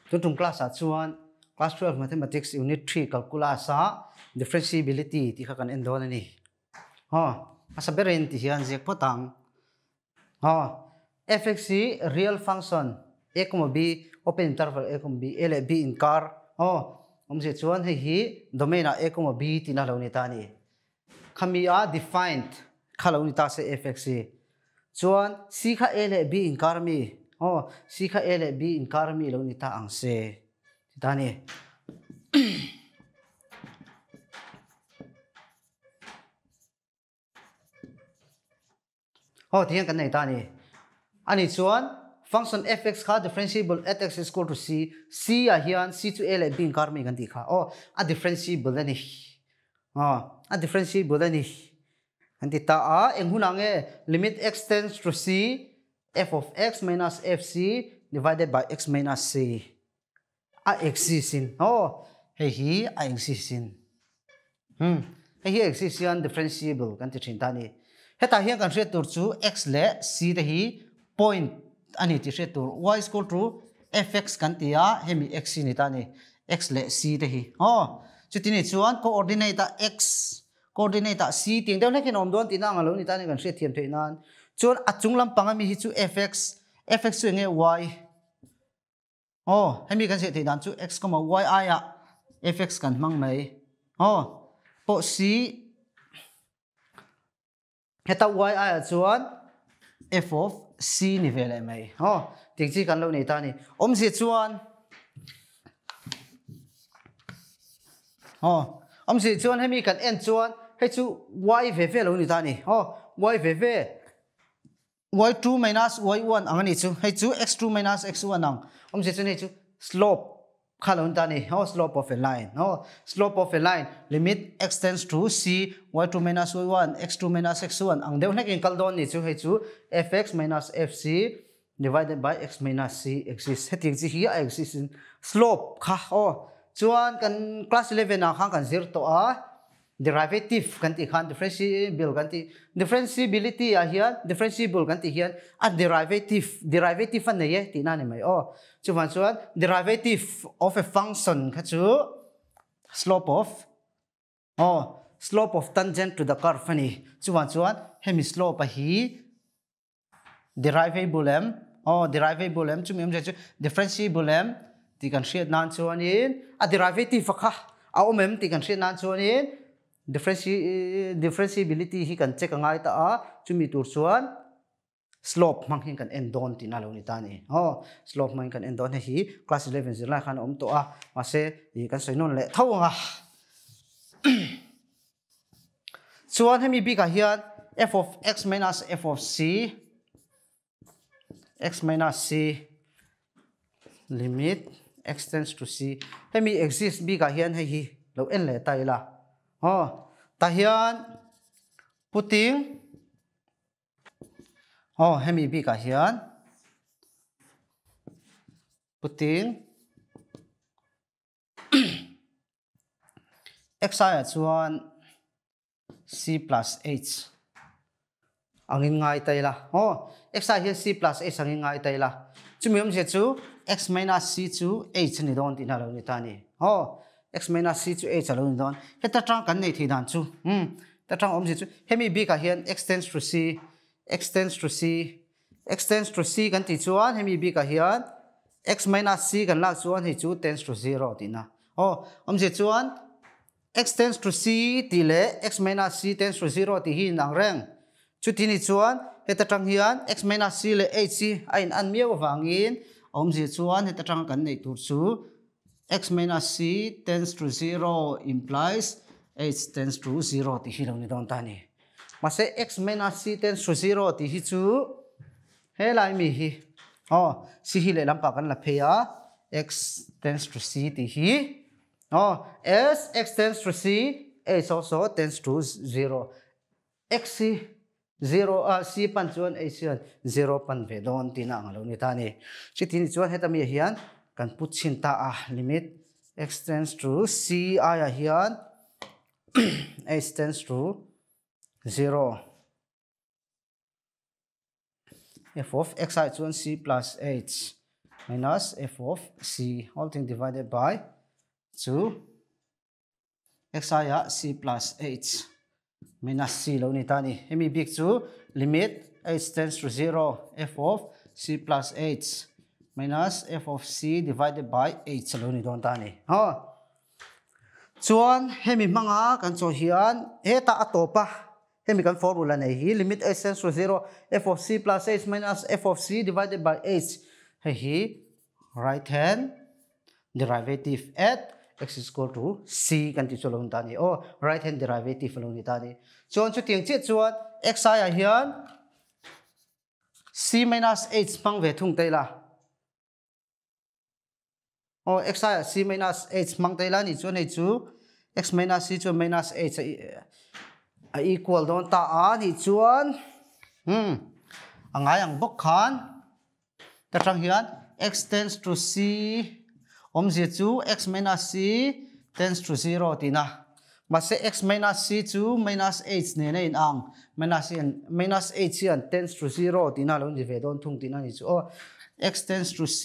Tun tum class ah chuan Class 12 Mathematics Unit 3 Calculus a Differentiability tih kha kan en dawn a ni. Aw, hmasa berin ti hian ziak phawt ang. Aw, fx hi real function a comma b open interval a comma b, a leh b inkar. Aw, awmzia chuan hei hi domain ah a comma b tihna lo ni ta a ni. Khami a defined kha lo ni ta se fx hi. Chuan c kha a leh b inkar ami, aw, c kha a leh b inkar ami lo ni ta ang se ti ta a ni. Aw, tihian kan nei ta a ni. Ani chuan function fx kha differentiable at x is equal to c, c ah hian c chu a leh b inkar mi kan tih kha. Aw, a differentiable a ni. Aw, a differentiable a ni. Kan ti ta a, eng hunah nge limit x tends to c f of x minus fc divided by x minus c a exist in. Aw, hei hi a exist in. Hmm, hei hi exist hian differentiable kan ti thin ta a ni. Hetah hian kan hriat tur chu x leh c te hi point a ni tih hriat tur. Y is equal to fx kan ti a, hemi x hi ni ta a ni. X leh c te hi. Aw, chuti ni chuan coordinate a x, coordinate ah c tiang deuh hlek hian a awm dawn tihna ang a lo ni ta a ni kan hriat thiam theih nan. Chuan a chung lampang ami hi chu fx, fx chu eng nge y? Aw, hemi kan ziah theih dan chu x comma y aiah fx kan hmang mai. Aw, pawh c heta y aiah chuan f of c ni ve leh mai. Aw, tiang chi kan lo nei ta a ni. Awmzia chuan aw, awmzia chuan hemi kan en chuan hei chu y ve ve lo ni ta a ni. Aw, y ve ve. Y2 minus Y1 ang a nih chu. Hei chu x2 minus x1 ang. Awmzia chuan hei chu slope kha lo ni ta a ni. Aw, slope of a line. Aw, slope of a line limit x tends to c y2 minus y1 x2 minus x1 ang deuh hlekin kal dawn ni chu. Hei chu fx minus fc divided by x minus c exists. Hetiang chi hi a exist in slope kha. Aw, chuan kan class 11 ah khan kan zir tawh a. Derivative kan tih khan differentiable kan tih differentiability ah hian differentiable kan tih hian a derivative derivative a nei e tihna a ni mai aw. Chuvang chuan derivative of a function kha chu slope of aw slope of tangent to the curve a ni. Chuvang chuan hemi slope a hi derivable em aw derivable em chumi awmzia chu differentiable em tih kan hriat nan chuanin a derivative a kha a awm em tih kan hriat nan chuanin differentiability hi kan check a ngai ta a chumi tur chuan slope hmang hian kan en dawn tihna a lo ni ta a ni aw slope hmangin kan en dawn hei hi class 11 zirlai khan a awm tawh a mahse ih kan sawi nawn leh tho ang a. Chuan hemi bikah hian f of x minus f of c x minus c limit x tends to c hemi exist bikah hian hei hi lo en leh ta ila. Aw tah hian putting aw hemi bikah hian putting X aiah chuan C plus H angin ngai ta ila. Aw, X ai hian C plus H angin ngai ta ila. Chumi awmzia chu X minus C chu H a ni dawn tihna a lo ni ta a ni. Aw, X minus C chu H a lo ni dawn. Heta tang kan nei thei dan chu, umm, heta tang awmzia chu hemi bikah hian X tends to C, X tends to C, X tends to C kan tih chuan hemi bikah hian x minus c kan lak chuan hei chu tends to 0 tihna. Aw, awmzia chuan x tends to c tih leh x minus c tends to 0 tih hi inang reng. Chuti ni chuan heta tang hian x minus c leh h hi a in an miau avangin awmzia chuan heta tang kan neih tur chu x minus c tends to 0 implies h tends to 0 tih hi lo ni dawn ta a ni. Mahse x minus c tends to 0 tih hi chu helai mi hi aw c hi lehlam pah kan la phei a x tends to c tih hi aw s x tends to c h also tends to 0 x hi 0 a c pan chuan h hian 0 pan ve dawn tihna ang a lo ni ta a ni. Chutih ni chuan heta mi ah hian kan put chhin ta a limit x tends to c aiah hian h tends to 0 f of x ai chuan c plus h. minus f of c whole thing divided by chu x aiah c plus h minus c lo ni ta ni. Hemi bik chu limit h tends to 0 f of c plus h minus f of c divided by h lo ni dawn ta ni. Ha. Chuan hemi hmanga kan chaw hian heta a tawp a hemi kan formula nei hi limit h tends to 0 f of c plus h minus f of c divided by h hei hi right hand derivative at x is equal to c kan ti chu lo ni ta ni aw right hand derivative lo ni ta ni. Chuan chutiang chiah chuan x aiah hian c minus h hmang ve thung te ila aw x aiah c minus h hmang te ila ni chuan hei chu x minus c chuan minus h a equal dawn ta a ni chuan a ngai ang bawk khan ta tang hian x tends to c awmzia chu x minus c tends to 0 tina mahse x minus c chu minus h nen a in ang minus hian minus h hian tends to 0 tina lo ni ve dawn thung tina ni chu aw x tends to c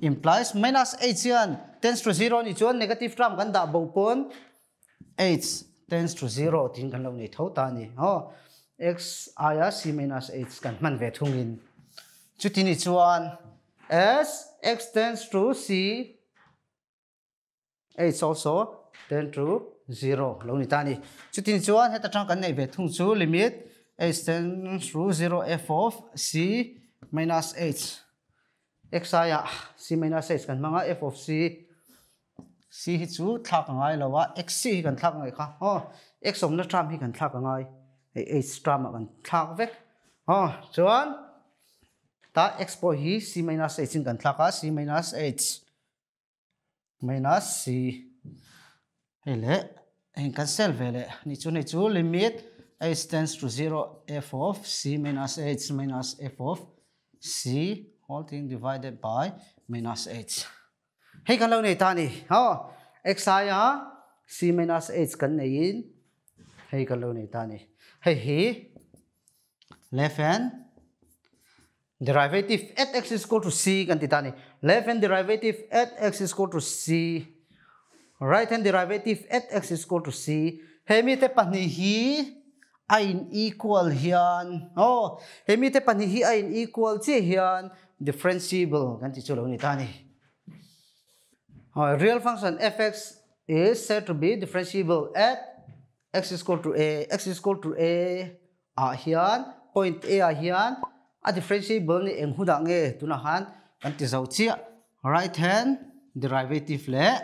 implies minus h hian tends to 0 ni chuan negative term kan dah bo pawn h tends to 0 tin kan lo nei tho ta ni aw x aia c minus h kan hman ve thungin chuti ni chuan as x tends to c h also tend to 0 lo ni ta ni chuti ni chuan heta tang kan nei ve thung chu limit h tends to 0 f of c minus h x aia c minus h kan hmanga f of c c hi chu thlak angai lo a x c hi kan thlak ngai kha aw x awmna term hi kan thlak angai hei h term ah kan thlak vek aw chuan ta x pawh hi c minus h in kan thlak a c minus h minus c hei leh heng kan sel ve leh ni chu hei chu limit h tends to 0 f of c minus h minus f of c whole thing divided by minus h hei kan lo nei ta ni aw x aia c minus h kan neiin hei kan lo nei ta ni hei hi left hand derivative at x is equal to c kan ti ta ni left hand derivative at x is equal to c right hand derivative at x is equal to c hemi te pahnih hi a in equal hian aw hemi te pahnih hi a in equal chiah hian differentiable kan ti chu lo ni ta ni. Real function fx is said to be differentiable at x is equal to a x is equal to a ah hian point a ah hian a differentiable ni eng hunah nge tunah khan kan ti zo chiah right hand derivative leh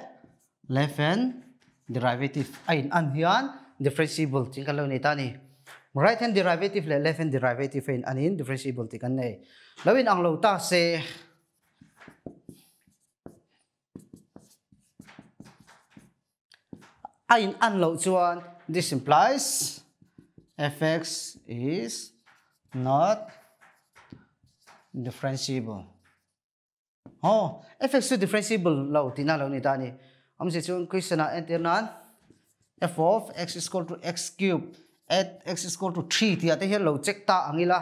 left hand derivative a in an hian differentiable tih kan lo nei ta ni. Right hand derivative leh left hand derivative a in an in differentiable tih kan nei lo in ang lo ta se a in an loh chuan this implies fx is not differentiable. Aw fx chu differentiable lo tihna lo ni ta a ni. Awmzia chuan question ah entir nan f of x is equal to x cube at x is equal to 3 tih ah te hian lo check ta ang ila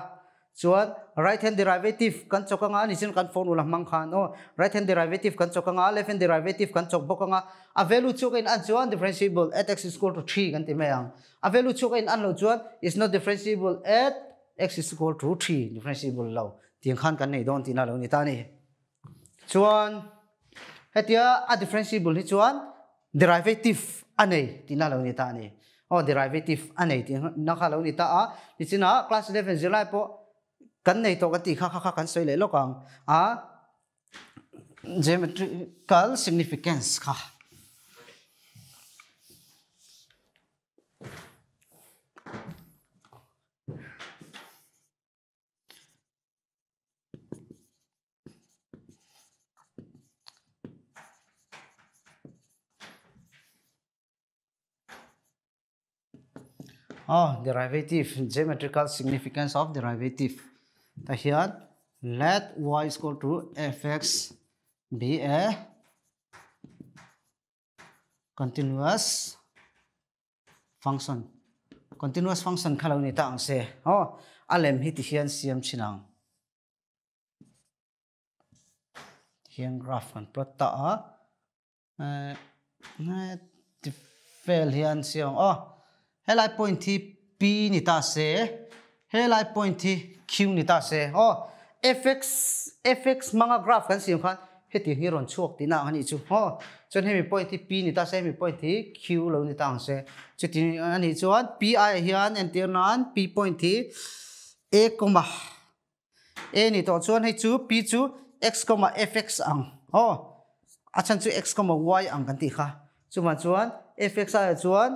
chuan right hand derivative kan chawk anga ni chuan kan formula hmang khan aw right hand derivative kan chawk anga left hand derivative kan chawk bawk anga a value chu ka in an chuan differentiable at x is equal to 3 kan ti mai ang a value chu ka in an loh chuan is not differentiable at x is equal to 3 differentiable lo tiang khan kan nei dawn tihna lo ni ta a ni. Chuan hetia a differentiable hi chuan derivative a nei tihna lo ni ta a ni. Aw derivative a nei tihna kha lo ni ta a nichinah class 11 zirlai pawh kan nei tawh kan tih kha kha kha kan sawi leh lawk ang a geometrical significance kha. Oh, derivative, geometrical significance of derivative. Ta hian let y is equal to fx be a continuous function. Continuous function kha lo ni ta ang se. Oh, a lem hi ti hian siam thin ang. Hian graph kan plot ta a. Ti vel hian siam ang aw. Helai point hi P ni ta se, helai point hi Q ni ta se aw. Fx fx hmanga graph kan siam khan hetiang hi rawn chhuak tihna ang a nih chu aw. Chuan hemi point hi P ni ta se, hemi point hi Q lo ni ta ang se. Chuti a nih chuan P aiah hian entir nan P point hi A comma A ni tawh chuan hei chu P chu x comma fx ang aw a chhan chu x comma y ang kan tih kha chuvang chuan fx aiah chuan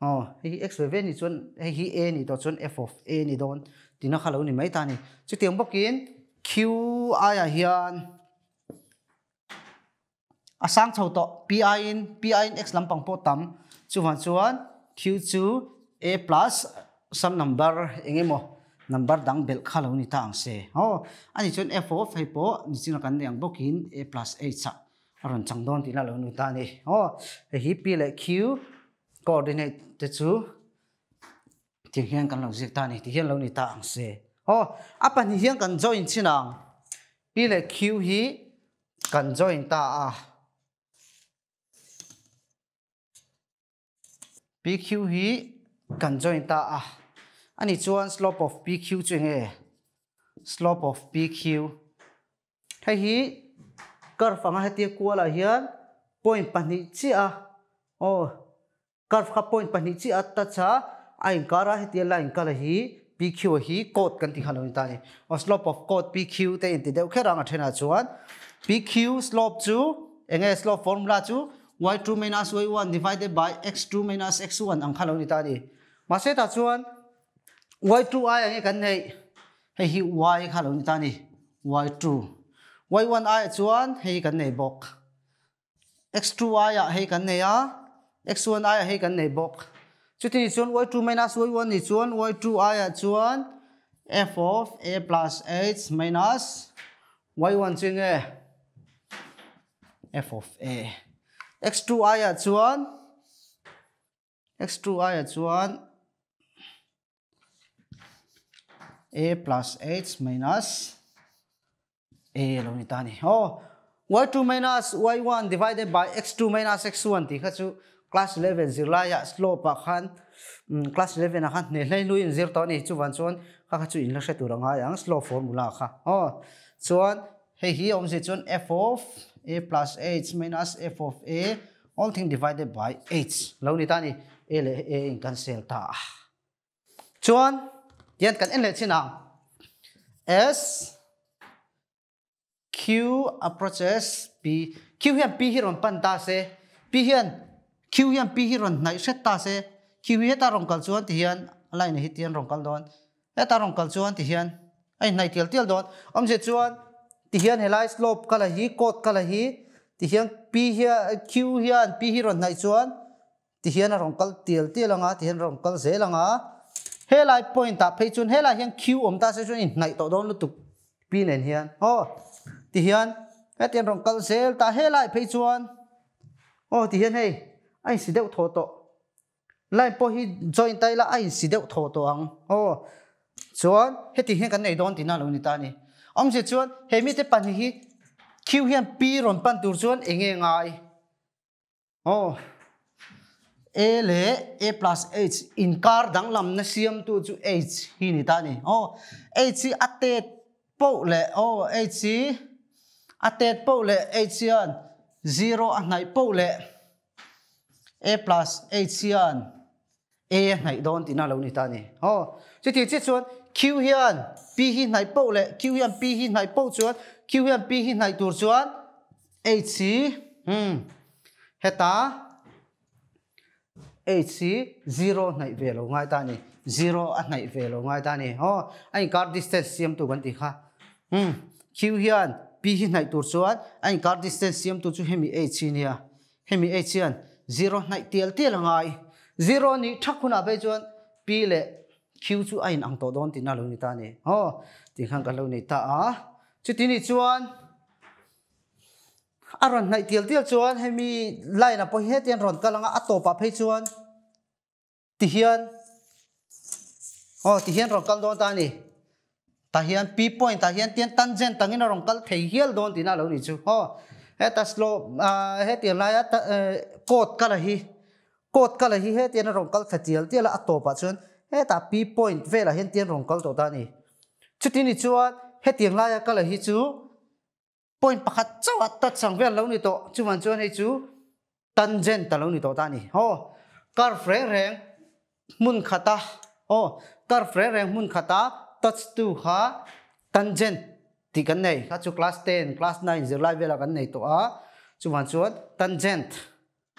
aw hei hi x ve ve ni chuan hei hi a ni tawh chuan f of a ni dawn tihna kha lo ni mai ta a ni chutiang bawkin q aiah hian a sang chho tawh p aiin p aiin x lampang pawh tam chuvang chuan q chu a plus some number eng emaw number dang belh kha lo ni ta ang se aw ani chuan f of hei pawh nichina kan nei ang bawkin a plus h ah a rawn chang dawn tihna a lo ni ta a ni aw hei hi p leh q coordinate te chu Tiang hian kan lo ziak ta a ni, ti hian lo ni ta ang se. Aw, a pahnih hian kan join chin ang. P leh Q hi kan join ta a. PQ hi kan join ta a. Ani chuan slope of PQ chu enge? Slope of PQ. Hei hi curve anga hetia kualah hian point pahnih chiah a. Aw. Curve kha point pahnih chi a touch a, a inkar a, hetia line kal a hi PQ a hi chord kan tih kha lo ni ta a ni. Aw slope of chord PQ te inti deuh kher ang a thenah chuan PQ slope chu enge slope formula chu y2 minus y1 divided by x2 minus x1 ang kha lo ni ta a ni. Mahse tah chuan y2 ai ang nge kan neih hei hi y kha lo ni ta a ni y2 y1 aiah chuan hei hi kan nei bawk. X2 aiah hei kan nei a, x1 aiah hei kan nei bawk. Chuti ni chuan y2 minus y1 ni chuan y2 aiah chuan f of a plus h minus y1 chu enge f of a. x2 aiah chuan x2 aiah chuan a plus h minus a lo ni ta ni. Aw, y2 minus y1 divided by x2 minus x1 tih kha chu class 11 zirlaiah slope ah khan class 11 ah khan hne hlei hlui in zir tawh a ni. Chuvan chuan kha kha chu in la hre tur a ngai ang slope formula kha. Aw, chuan hei hi a awmzia chuan f of a plus h minus f of a all thing divided by h lo ni ta ni. A leh a in cancel ta a. Chuan tian kan en leh chin ang S Q approaches P Q hian P hi rawn pan ta se P hian Q hian P hi rawn hnaih hret ta se Q hi heta rawn kal chuan ti hian a line hi tian rawn kal dawn heta rawn kal chuan ti hian a inhnaih tial tial dawn awmzia chuan ti hian helai slope kala hi chord kala hi ti hian P hian Q hian P hi rawn hnaih chuan Ti hian a rawn kal tial tial anga, ti hian a rawn kal zel anga. Helai point ah phei chuan helai hian Q awm ta se chuan inhnaih tawh dawn lutuk P nen hian aw. Ti hian heti an rawn kal zel ta helai phei chuan aw ti hian hei a insi deuh thaw tawh. Line pawh hi join ta ila a insi deuh thaw tawh ang aw. Chuan heti hian kan nei dawn tihna a lo ni ta a ni. Awmzia chuan he mite pahnih hi Q hian P rawn pan tur chuan eng nge ngai? Aw, A leh A plus H inkar danglamna siamtu chu H hi ni ta a ni. Aw, H hi a tet poh leh aw H hi a tet poh leh H hian zero a hnaih poh leh A plus H hian A a hnaih dawn tihna a lo ni ta a ni. Aw, chuti chiah chuan Q hian P hi hnaih poh leh Q hian P hi hnaih poh chuan Q hian P hi hnaih tur chuan H hi hmm heta H hi zero hnaih ve lo ngai ta a ni. Zero a hnaih ve lo ngai ta a ni. Aw, a inkar distance siamtu kan tih kha. Hmm, Q hian P hi hnaih tur chuan a inkar distance siamtu chu hemi H hi nia. Hemi H hian zero hnaih tial tial a ngai. Zero nih thak hunah phei chuan P leh Q chu a inang tawh dawn tihna a lo ni ta a ni. Aw, tih khan kan lo nei ta a. Chuti nih chuan a rawn hnaih tial tial chuan hemi line ah pawh hi hetiang rawn kal ang a, a tawpah phei chuan Tihian, aw tihian rawn kal dawn ta a ni. Tah hian P point ah hian tian tangent angin a rawn kal thei hial dawn tihna a lo nih chu. Aw, heta slope ah hetiang laia chord kal a hi, chord kal a hi hetian a rawn kal thla tial tial a, a tawpah chuan hetah P point velah hian tian rawn kal tawh ta a ni. Chuti ni chuan hetiang laia kal a hi chu point pakhat chauh a touch ang vel lo ni tawh. Chuvan chuan hei chu tangent a lo ni tawh ta a ni. Aw, curve reng reng hmun khata aw, curve reng reng hmun khata touch tu kha tangent tih kan nei. Kha chu class 10, class 9 zirlai velah kan nei tawh a. Chuvan chuan tangent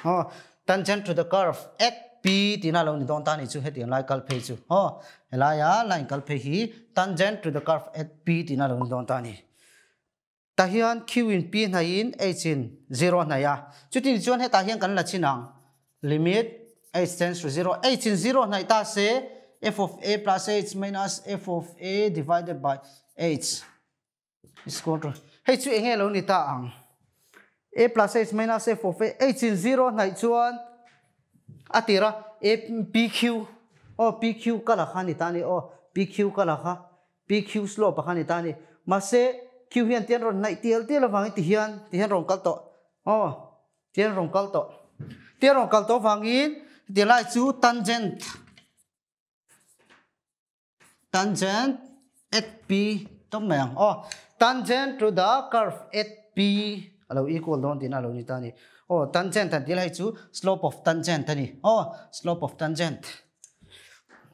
aw, tangent to the curve at P tihna a lo ni dawn ta a ni chu hetiang lai kal phei chu. Aw, helaia line kal phei hi tangent to the curve at P tihna a lo ni dawn ta a ni. Tah hian Q in P hnaihin H in zero a hnaih a. Chutin chuan hetah hian kan la chin ang. Limit H tends to zero. H in zero hnaih ta se f of A plus H minus f of A divided by H is equal to hei chu enge lo ni ta ang. A plus H minus f of A H in zero hnaih chuan a tir a A PQ aw PQ ka la kha ni ta ni aw PQ ka la kha PQ slope a kha ni ta a ni. Mahse, Q hian tian rawn hnaih tial tial avangin ti hian ti hian rawn kal tawh. Aw, tian rawn kal tawh. Tian rawn kal tawh avangin ti lai chu tangent tangent at P tawp mai ang. Aw, tangent to the curve at P a lo equal dawn tihna a lo ni ta a ni. Aw, tangent han tih lai chu slope of tangent a ni. Aw, slope of tangent.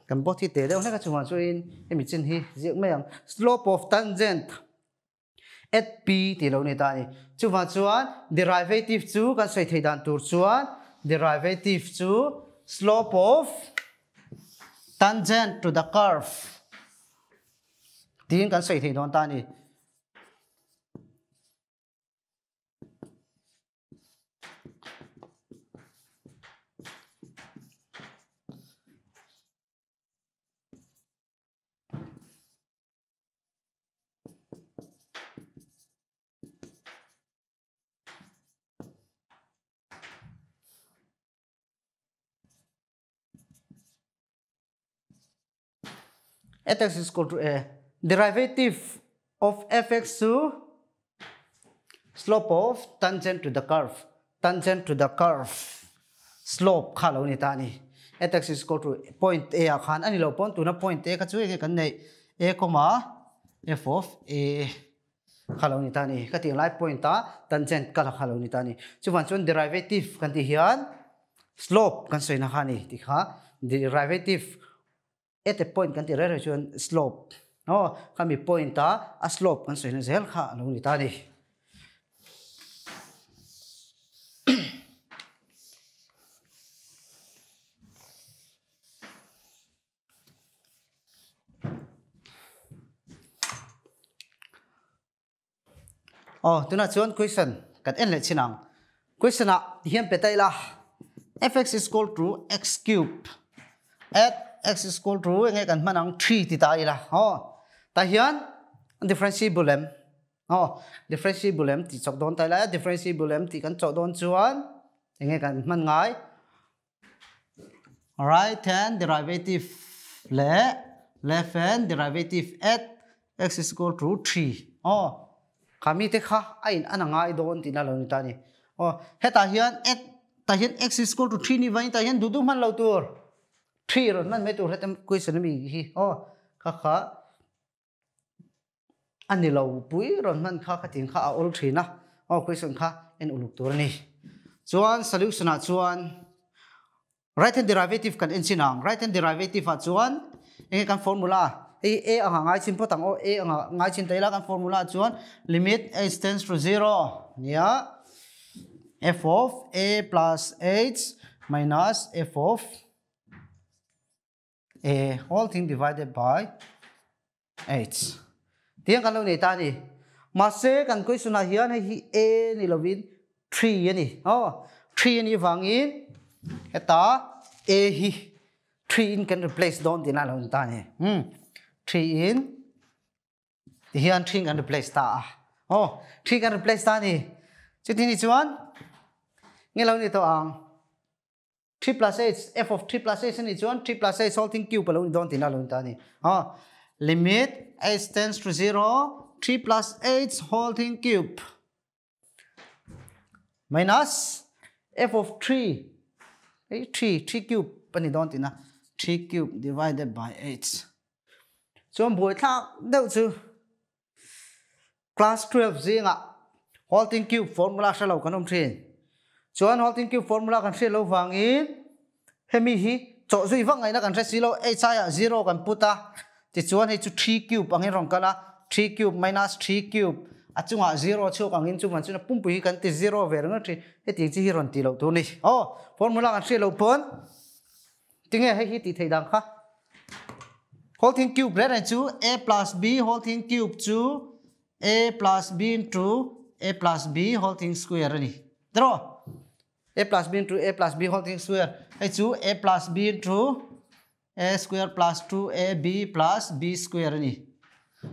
Kan bot hi teh deuh hlek a chungah chuan hemi chin hi ziak mai ang. Slope of tangent at p tih lo ni ta a ni. Chuvang chuan derivative chu kan sawi theih dan tur chuan derivative chu slope of tangent to the curve tiin kan sawi theih dawn ta a ni. At x is equal to a. Derivative of fx chu slope of tangent to the curve. Tangent to the curve slope kha lo ni ta ni. At x is equal to point a ah khan ani lo pawn tuna point a kha chu enge kan neih a comma f of a kha lo ni ta ni. Ka tih lai point a tangent kala kha lo ni ta ni. Chuvan chuan derivative kan tih hian slope kan sawina kha ni tih kha derivative at a point kan tih reng reng chuan slope aw khami point a a slope kan sawina zel kha a lo ni ta a ni. Aw, tunah chuan question kan en leh chin ang. Question ah hian pe ta ila. fx is equal to x cube at x is equal to enge kan hman ang 3 ti ta ila. Aw, tah hian differentiable em? Aw, differentiable em ti chawk dawn ta ila. Differentiable em tih kan chawh dawn chuan enge kan hman ngai? Right hand derivative leh left hand derivative at x is equal to 3. Aw, kha mi te kha a in an a ngai dawn tihna lo ni ta ni. Aw, hetah hian at tah hian x is equal to 3 ni vain tah hian duh duh hman lo tur. 3 rawn hman mai tur heta question ami hi. Aw, kha kha a ni lo pui rawn hman kha kha ting kha a awl thin a aw question kha en uluk tur a ni chuan solution ah chuan right hand derivative kan en chin ang right hand derivative ah chuan enge kan formula hei a anga ngai chin phawt ang aw a anga ngai chin ta ila kan formula chuan limit h tends to zero nia f of a plus h minus f of A whole thing divided by h. Tiang kan lo nei ta ni. Mahse kan question ah hian hei hi A ni lovin 3 a ni. Aw, 3 a nih vangin heta A hi 3 in kan replace dawn tihna a lo ni ta ni. 3 in ti hian 3 kan replace ta a. Aw, 3 kan replace ta ni. Chuti ni chuan nge lo ni tawh ang. 3 plus h, f of 3 plus h a nih chuan 3 plus h whole thing cube a lo ni dawn tihna a lo ni ta a ni. Limit h tends to 0 3 plus h whole thing cube minus f of 3 hey 3 3 cube pani don tina 3 cube divided by h chuan buai thlak deuh chu class 12 zinga whole thing cube formula hre lo kan awm thin chuan whole thing cube formula kan hriat lo vangin hemi hi chawh zui vak ngaihna kan hre si lo h aiah 0 kan put a tichuan hei chu 3 cube angin rawn kal a 3 cube minus 3 cube a chungah 0 chhuak angin chu van chuan pumpui hi kan ti 0 ve ringawt thin hetiang chi hi rawn ti loh tur ni aw formula kan hriat loh pawn tinge hei hi tih theih dan kha whole thing cube reng reng chu a plus b whole thing cube chu a plus b into a plus b whole thing square ani tiraw a plus b into a plus b whole thing square hei chu a plus b into a square plus 2ab plus b square ani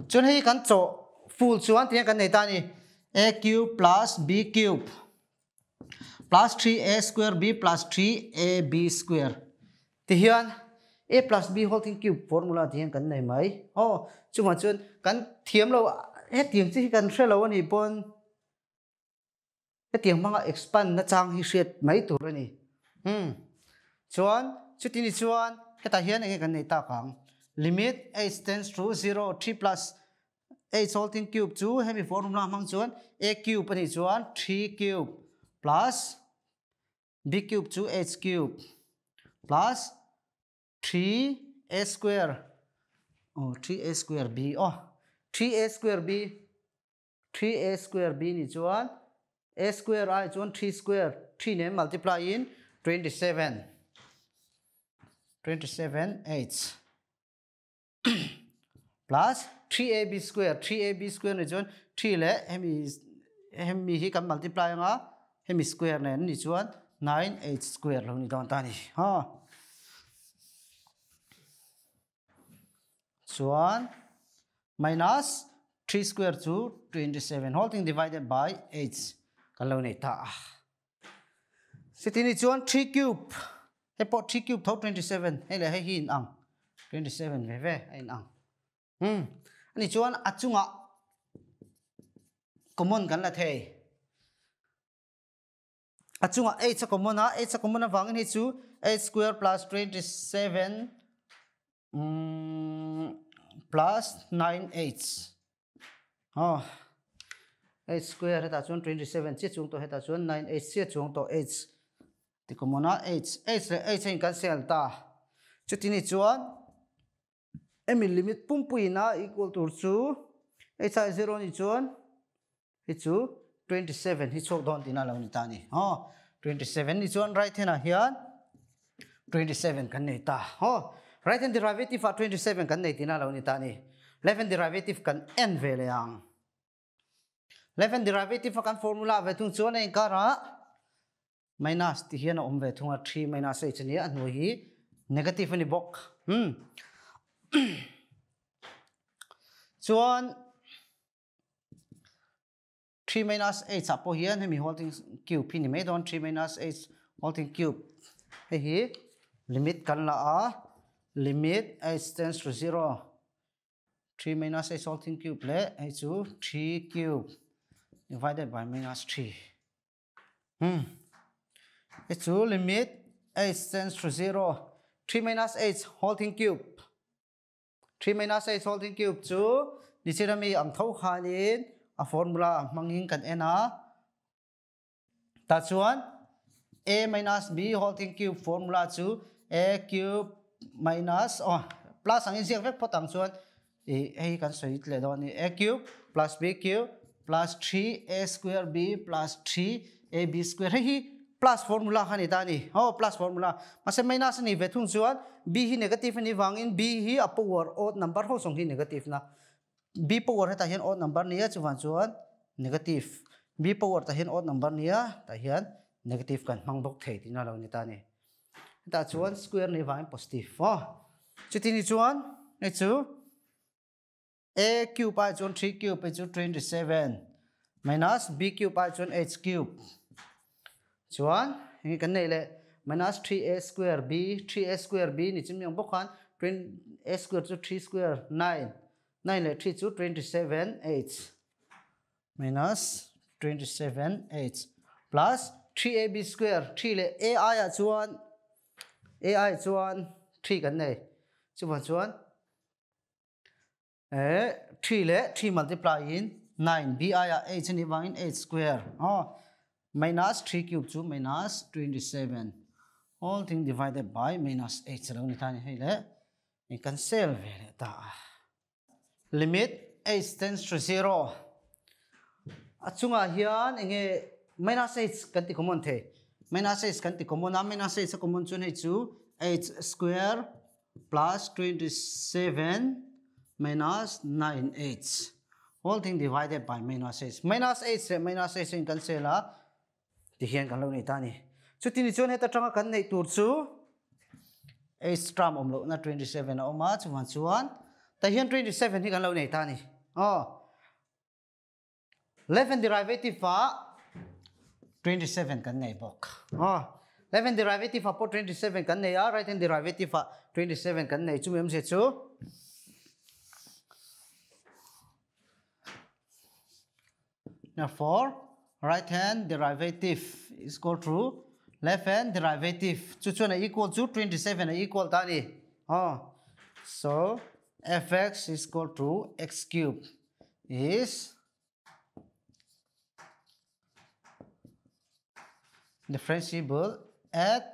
chuan hei kan chawh full chuan tihian kan nei ta ani a cube plus b cube plus 3a square b plus 3ab square tihian a plus b whole thing cube formula tihian kan nei mai aw chungah chuan kan thiam lo hetiang chi hi kan hre lo ani pawn hetiang hmanga expand na chang hi hriat mai tur ani chuan chuti ni chuan hetah hian enge kan nei tak ang limit h tends to 0 3 plus h whole thing cube chu hemi formula hmang chuan a cube ani chuan 3 cube plus b cube chu h cube plus 3a square oh 3a square b oh 3a square b 3a square b ni chuan a square ai chuan 3 square 3 nen multiply in 27 27 h plus 3ab square 3ab square ni chuan 3 leh hemi hemi hi kan multiply anga hemi square nen ni chuan 9h square lo ni dawn ta ni ha chuan minus 3 square chu 27 whole thing divided by h kan lo nei ta a sitini chuan 3 cube hei pawh 3 cube tho 27 hei leh hei hi in ang 27 ve ve a in ang ani chuan a chungah common kan la thei a chungah h a common a h a common avangin hei chu h square plus 27 plus 9h oh h square hetah chuan 27 chiah chung tawh hetah chuan 9h chiah chung tawh h ti common a h h leh h a in kan sel ta chuti ni chuan emi limit pumpuina equal tur chu h ai 0 ni chuan hi chu 27 hi chhuak dawn tina lo ni ta ni oh 27 ni chuan right hand ah hian 27 kan nei ta oh right hand derivative ah 27 kan nei tina lo ni ta ni left hand derivative kan en ve le ang left hand derivative kan formula ve thung chuan a inkara minus ti hian a awm ve thunga 3 minus h ani a hnuai hi negative ani bawk chuan 3 minus h ah pawh hian hemi whole thing cube hi ni mai dawn 3 minus h whole thing cube hei hi limit kan la a limit h tends to 0 3 minus h whole thing cube leh hei chu 3 cube divided by minus 3 hei chu limit h tends to 0 3 minus h whole thing cube 3 minus h whole thing cube chu nichirami ang tho khanin a formula hmangin kan en a ta chuan a minus b whole thing cube formula chu a cube minus oh plus ang in ziak vek phawt ang chuan e hei kan sawi tle dawn ni a cube plus b cube plus 3a square b plus 3ab square hei hi plus formula kha ni ta ni oh plus formula mase minus ani ve thung chuan b hi negative ani wangin b hi a power odd number ho song hi negative na b power heta hian odd number nia chuwan chuan negative b power ta hian odd number nia ta hian negative kan hmang bawk thei tina lo ni ta ni heta chuan square ni wangin positive oh chuti ni chuan hei chu a cube ai chuan 3 cube hei chu 27 minus b cube ai chuan h cube chuan hei kan nei le minus 3a square b 3a square b ni chim yang bawk khan A square chu 3 square 9, 9 leh 3 chu 27 h minus 27 h plus 3ab square 3 leh a aiah chuan a aiah chuan 3 kan nei chuvang chuan eh 3 leh 3 multiply in 9 b aiah h ani vangin h square aw minus 3 cube chu minus 27 whole thing divided by minus h lo ni ta ni hei le in kan sel ve leh ta a. Limit h tends to 0 a chungah hian enge minus h kan ti common thei minus h kan ti common a minus h a common chuan hei chu h square plus 27 minus 9h whole thing divided by minus h minus h leh minus h in kan sel a ti hian kan lo nei ta ni chuti ni chuan heta tanga kan neih tur chu h term awm lohna 27 a awm a chuvang chuan tah hian 27 hi kan lo nei ta ni aw left hand derivative ah 27 kan nei bawk aw left hand derivative ah pawh 27 kan nei a right hand derivative ah 27 kan nei chumi awmzia chu therefore right hand derivative is equal to left hand derivative chu chuan a equal chu 27 a equal ta ni aw so fx is equal to x cube is differentiable at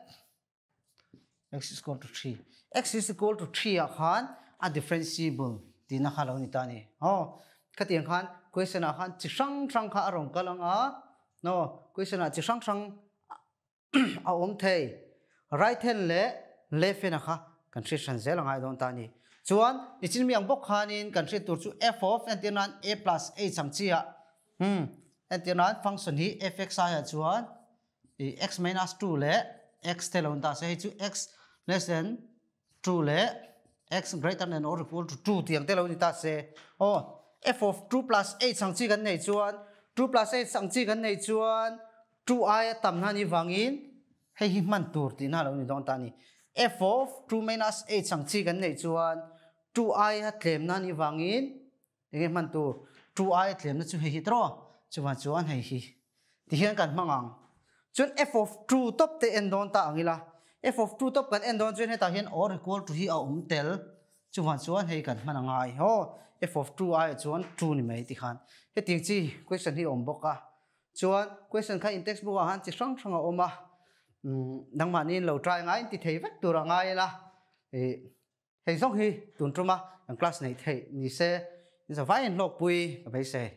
x is equal to 3. X is equal to 3 ah khan a differentiable tihna kha lo ni ta ni. Aw, khatiang khan question ah khan chi hrang hrang kha a rawn kal ang a, no, question ah chi hrang hrang a awm thei. Right hand leh left hand a kha kan hriat hran zel a ngai dawn ta a ni. Chuan nichin mi ang bawk khanin kan hriat tur chu f of entir nan a plus h ang chi ah hmm entir nan function hi fx aiah chuan i x minus 2 leh x te lo ta se hei chu x less than 2 leh x greater than or equal to 2 tiang te lo ni ta se aw f of 2 plus h ang chi kan nei chuan 2 plus h ang chi kan nei chuan 2 aia tam na ni wangin hei hi hman tur tih na lo ni dawn ta ni f of 2 minus h ang chi kan nei chuan 2 aia tlem na ni wangin enge hman tur 2 aia tlem na chu hei hi tro chuan chuan hei hi ti hian kan hmang ang chuan f of 2 top te en dawn ta ang ila f of 2 top kan en dawn chuan hetah hian or equal to hi a awm tel chuan chuan hei kan hman angai ho f of 2 aia chuan 2 ni mai ti khan hetiang chi question hi awm bawk a chuan question kha in textbook ah khan chi hrang hrang a awm a nangmahni in lo try ngai in ti thei vek tur a ngai ila hei zawng hi tun tuma kan class nei theih ni se in zavai in hlawkpui ka beisei.